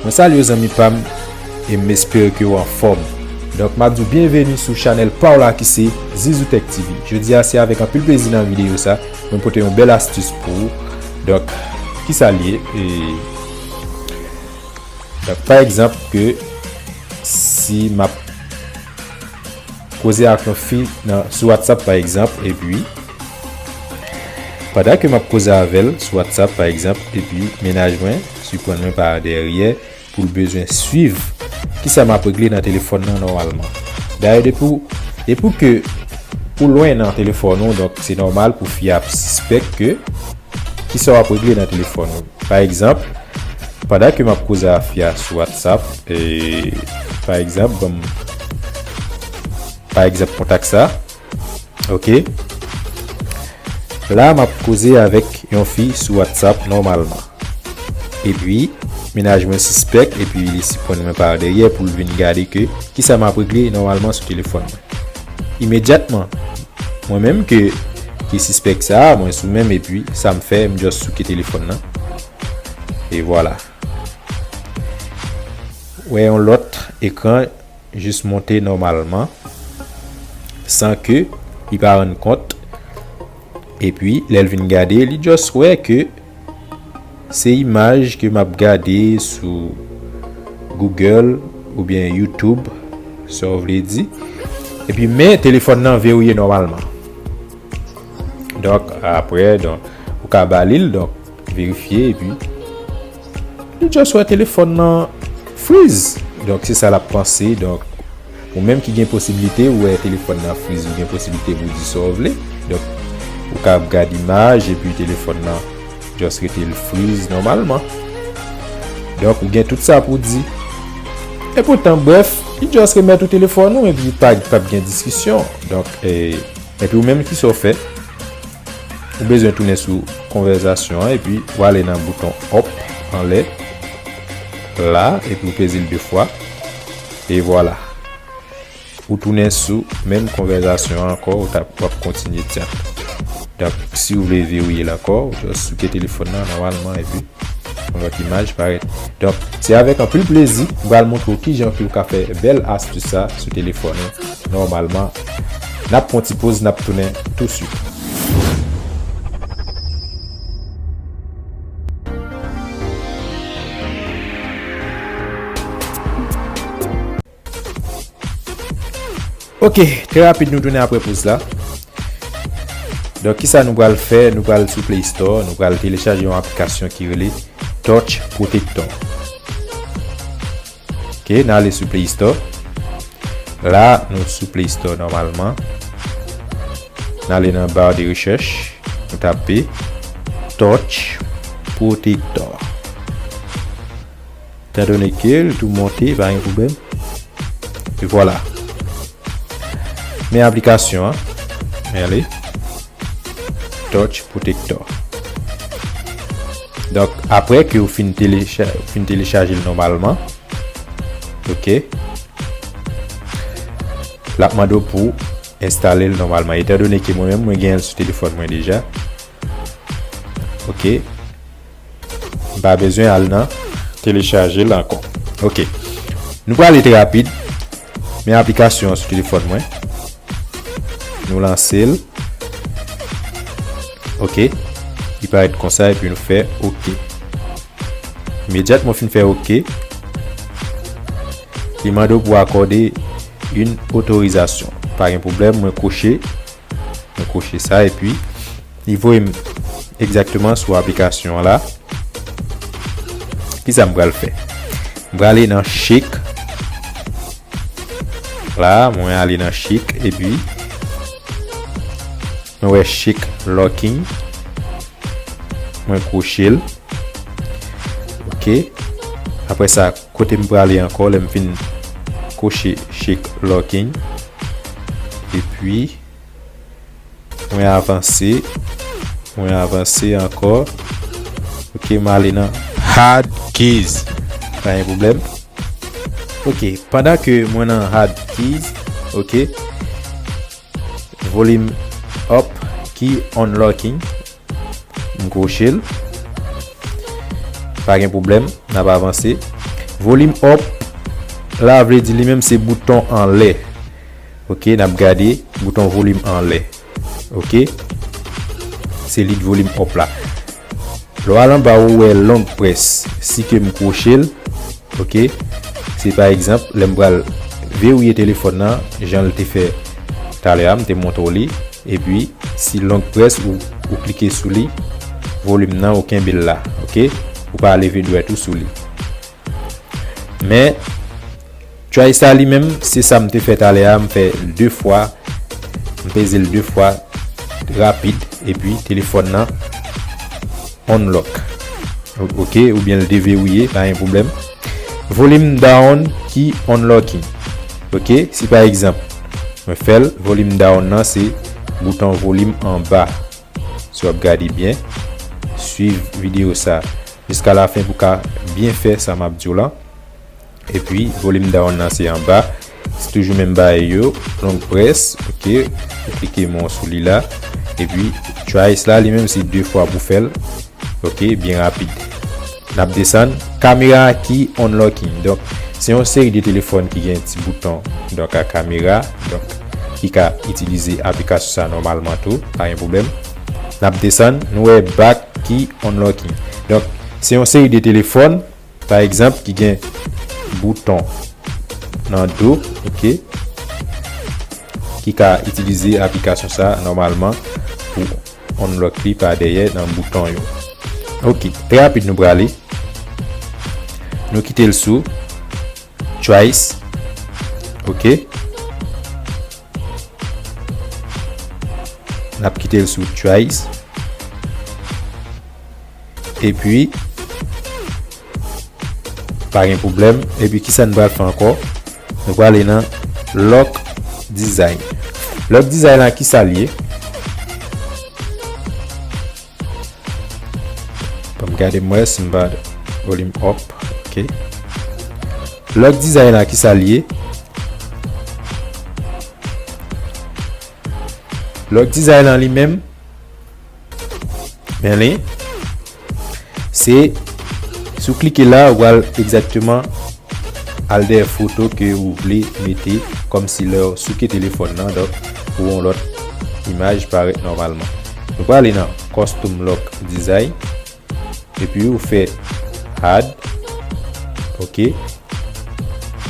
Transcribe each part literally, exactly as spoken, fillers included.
Mwen salye w zanmi pa m e m espere ke w anfòm. Donk m ap di w byenveni sou chanèl pa w la ki se Zizou Tech T V. Jodi a se avèk anpil plezi nan videyo sa mwen pote yon bèl astis pou ou. Donk kisa l ye? E, donk pa egzanp ke si m ap koze ak yon fi nan, sou WhatsApp pa egzanp, epi pandan ke m ap koze avè l sou WhatsApp pa egzanp, epi mennaj mwen siprann mwen pa dèyè pou l bezwen swiv kisa m ap regle nan telefòn nan nòmalman. Dayè depi w, depi w ke ou lwen nan telefòn ou, donk se nòmal pou fi a ap sispèk ke kisa w ap regle nan telefòn ou. Pa egzanp, pandan ke m ap koze a fi a sou WhatsApp, e, pa egzanp, ban m, pa egzanp, kontak sa. Ok. La, m ap koze avèk yon fi sou WhatsApp nòmalman. Epi, mennaj mwen sispèk, epi li siprann mwen pa dèyè pou l vin gade ke kisa m ap regle nòmalman sou telefòn mwen. Imedyatman, mwen menm ke, ki sispèk sa, mwen sou menm, epi sa m fè, m just souke telefòn nan. E vwala. Wè yon lòt ekran jis monte nòmalman, san ke li pa rann kont. Epi, lè l vin gade, li just wè ke se imaj ke m ap gade sou Google oubyen YouTube, sa w vle di. Epi, men telefòn nan verye nòmalman. Donk, apre, donk, ou ka ba li l, donk, verifye, epi li just wè telefòn nan freeze. Donk, se sa l ap panse. Donk, ou menm ki gen posiblite, ou wè telefòn nan freeze, ou gen posiblite pou w di sa w vle. Donk, ou ka ap gade imaj, epi telefòn nan just rete l freeze nòmalman. Donk, ou gen tout sa pou w di. E poutan, brèf, li just remèt ou telefòn ou, epi pa, p ap gen diskisyon. Donk, e, epi ou menm, kisa w fè? Ou bezwen tounen sou konvèsasyon an, epi w ale nan bouton up anlè la, epi w peze l de fwa. E vwala. Ou tounen sou menm konvèsasyon an ankò, ou t ap, w ap kontinye tya. Donk, si w vle verye l ankò, ou just souke telefòn nan nòmalman, epi yon lòt imaj parèt. Donk, se avèk anpil plezi m pral montre w kijan ke w ka fè bèl astis sa sou telefòn ou nòmalman. N ap pran ti poz, n ap tounen touswit. Ok, trè rapid nou tounen apre poz la. Donk, kisa nou pral fè? Nou pral sou Play Store, nou pral telechaje yon aplikasyon ki rele Touch Protector. Ok, n ale sou Play Store. La, nou sou Play Store nòmalman. N ale nan bar de rechèch, nou tape Touch Protector. Etandone ke l tou monte, pa gen pwoblèm. E vwala. Men aplikasyon an. Men ale. Touch Protector. Donk, apre ke w fin telecha-, fin telechaje l nòmalman, ok, l ap mande w pou w enstale l nòmalman. Etandone ke mwen menm, mwen gen l sou telefòn mwen deja. Ok. M pa bezwen al nan telechaje l ankò. Ok. Nou prale trè rapid. Men aplikasyon an sou telefòn mwen. Nou lanse l. Ok. Li parèt konsa epi nou fè ok. Imedyatman w fin fè ok, li mande w pou w akòde yon otorizasyon. Pa gen pwoblèm, mwen koche. Mwen koche sa epi li voye m egzakteman sou aplikasyon an la. Kisa m pral fè? M prale nan Check. La, mwen ale nan Check epi mwen wè Check Locking. Mwen koche l. Ok. Apre sa, kote m prale ankò, lè m fin koche Check Locking. Epi, mwen avanse. Mwen avanse ankò. Ok, m ale nan Hard Keys. Pa gen pwoblèm. Ok, pandan ke mwen nan Hard Keys, ok, volume up, key unlocking. M koche l. Pa gen pwoblèm, n ap avanse. Volim up la vle di li menm se bouton anlè. Ok, n ap gade bouton volim anlè. Ok, se li k volim up la. Lè w al anba ou wè long press, si ke m kwoche l, ok, se pa egzanp, lè m pral verrouye telefòn nan, jan l te fè talè a, m te montre w li, epi si long press ou, ou klike sou li, volim nan ou kenbe l la, ok, ou pa leve dwèt ou sou li. Men, try sa li menm, se sa m te fè talè a, m fè l de fwa, m peze l de fwa rapid, epi telefòn nan unlock. O- Ok, oubyen l deverouye, pa gen pwoblèm. Volume down key unlocking. Ok, si pa egzanp, mwen fè l, volume down nan se bouton volim anba. Si w ap gade byen, swiv videyo sa jiska lafen pou ka byen fè sa m ap di w la. Epi, volume down nan se anba. Se toujou menm bagay yo. Long press, ok. Ou klike men w sou li la. Epi, twice la, li menm se de fwa pou fè l. Ok, byen rapid. N ap desann. Camera key unlocking. Donk, se yon seri de telefòn ki gen ti bouton, donk, a kamera, donk, ki ka itilize aplikasyon sa nòmalman tou, pa gen pwoblèm. N ap desann, nou wè back key unlocking. Donk, se yon seri de telefòn, pa egzanp, ki gen bouton nan do, ok, ki ka itilize aplikasyon sa nòmalman pou unlock li pa dèyè nan bouton yo. Ok, trè rapid nou prale. Nou kite l sou twice. Ok. N ap kite l sou twice. Epi, pa gen pwoblèm. Epi, kisa n pral fè ankò? Nou prale nan lock design. Lock design la, kisa l ye? Ban m gade m wè si m pa volume up. Ok. Lock design la, kisa l ye? Lock design lan li menm, men li, se, si w klike la, ou pral egzakteman al dèyè foto ke ou vle mete, kòmsi lè w souke telefòn nan, donk, pou yon lòt imaj parèt nòmalman. Nou prale nan custom lock design, epi ou fè add, ok.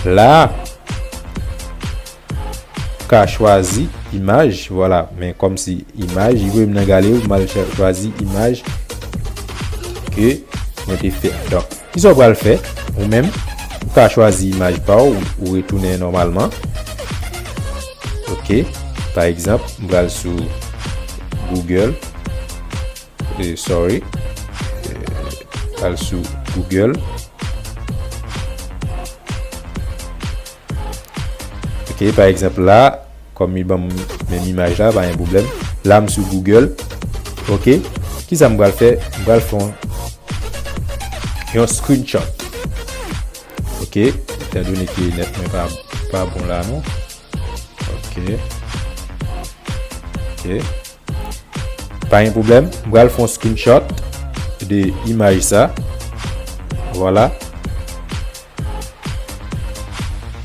La, ou ka chwazi imaj, vwala, men kòmsi imaj, li voye m nan galeri, m al chwa- chwazi imaj ke mwen te fè a. Donk, kisa w pral fè? Ou menm, ou ka chwazi imaj pa w, ou, ou retounen nòmalman. Ok, pa egzanp, m pral sou Google. Eh, sorry. Eh, al sou Google. Ok, pa egzanp la, kòm li ban m menm imaj la, pa gen pwoblèm. La, m sou Google. Ok, kisa m pral fè? M pral fè yon, yon screenshot. Ok, etandone ke nèt mwen pa, pa bon la, non. Ok. Ok. Pa gen pwoblèm. M pral fè yon screenshot de imaj sa. Vwala.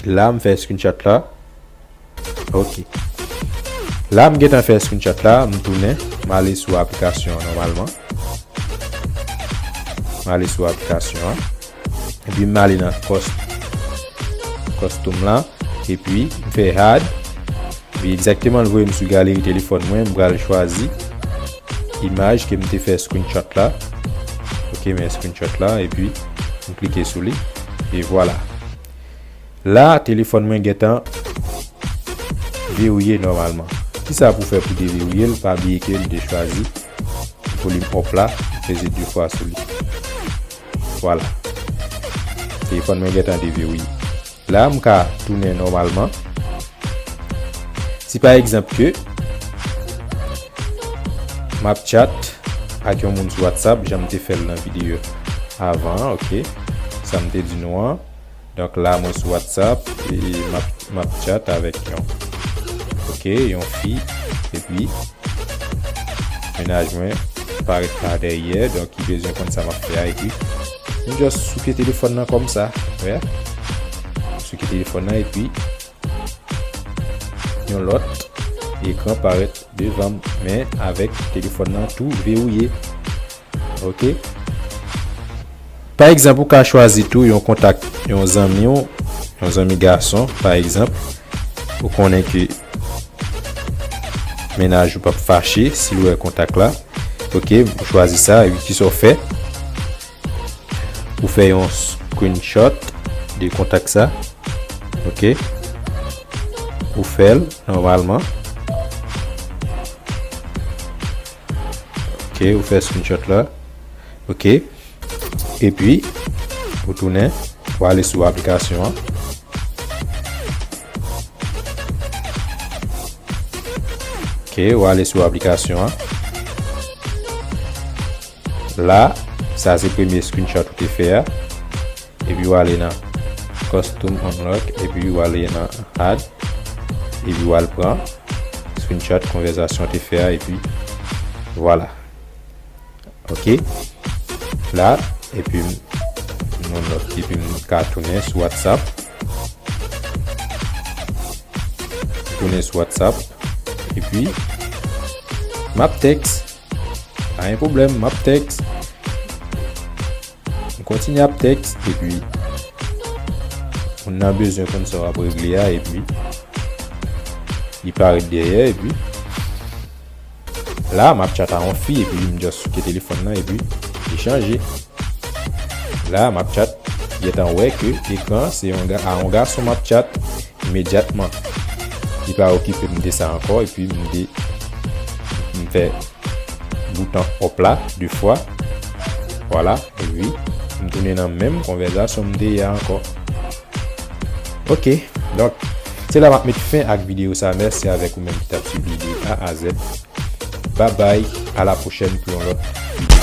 La, m fè screenshot la. Ok. La, m gentan fè screenshot la. M tounen. M ale sou aplikasyon an nòmalman. M ale sou aplikasyon an. Epi m ale nan cus- custom la. Epi m fè add. Epi egzakteman l voye m sou galeri telefòn mwen. M pral chwazi imaj ke m te fè screenshot la. Ok, men screenshot la. Epi m klike sou li. E vwala. La, telefòn mwen gentan verouye nòmalman. Kisa pou fè pou deverouye l? Pa bliye ke m te chwazi volume up la, m peze de fwa sou li. Vwala. Telefòn mwen gentan deverouye. La, m ka tounen nòmalman. Si pa egzanp ke m ap chat ak yon moun sou WhatsApp, jan m te fè l nan videyo avan an, ok? Sa m te di nou an. Donk la, mwen sou WhatsApp e m ap, m ap chat avèk yon. Ok, yon fi. Epi, mennaj mwen parèt pa dèyè, donk li bezwen konn sa m ap fè a, epi M just souke telefòn nan kòmsa. Wè. Souke telefòn nan epi yon lòt ekran parèt devan m, men avèk telefòn nan tou verouye. Ok. Pa egzanp, ou ka chwazi tou yon kontak, yon zanmi w, yon zanmi gason, pa egzanp. Ou konnen ke mennaj ou p ap fache si l wè kontak la. Ok, ou chwazi sa, epi kisa w fè? Ou fè yon screenshot de kontak sa. Ok. Ou fè l nòmalman. Ok, ou fè screenshot la. Ok. Epi, ou tounen, ou ale sou aplikasyon an. Ok, ou ale sou aplikasyon an. La, sa se premye screenshot ou te fè a. Epi ou ale nan Custom Unlock, epi ou ale nan Add, epi ou al pran screenshot konvèsasyon ou te fè a, epi vwala. Ok. La, epi m, nou lòt, epi m ka tounen sou WhatsApp. Tounen sou WhatsApp. Epi, m ap tèks. Pa gen pwoblèm, m ap tèks. M kontinye ap tèks, epi moun nan bezwen konn sa w ap regle a, epi li parèt dèyè, epi la, m ap chat a yon fi, epi m just souke telefòn nan, epi li chanje. La, m ap chat, gentan wè ke ekran, se yon ga-, a yon gason m ap chat imedyatman. Li pa okipe m de sa ankò, epi m de, m fè bouton up la de fwa. Vwala, epi m tounen nan menm konvèsasyon m te ye a ankò. Ok, donk, se la m ap met fen ak videyo sa. Mèsi avèk ou menm ki t ap swiv li de A a Z. Babay, a la pwochèn pou yon lòt videyo.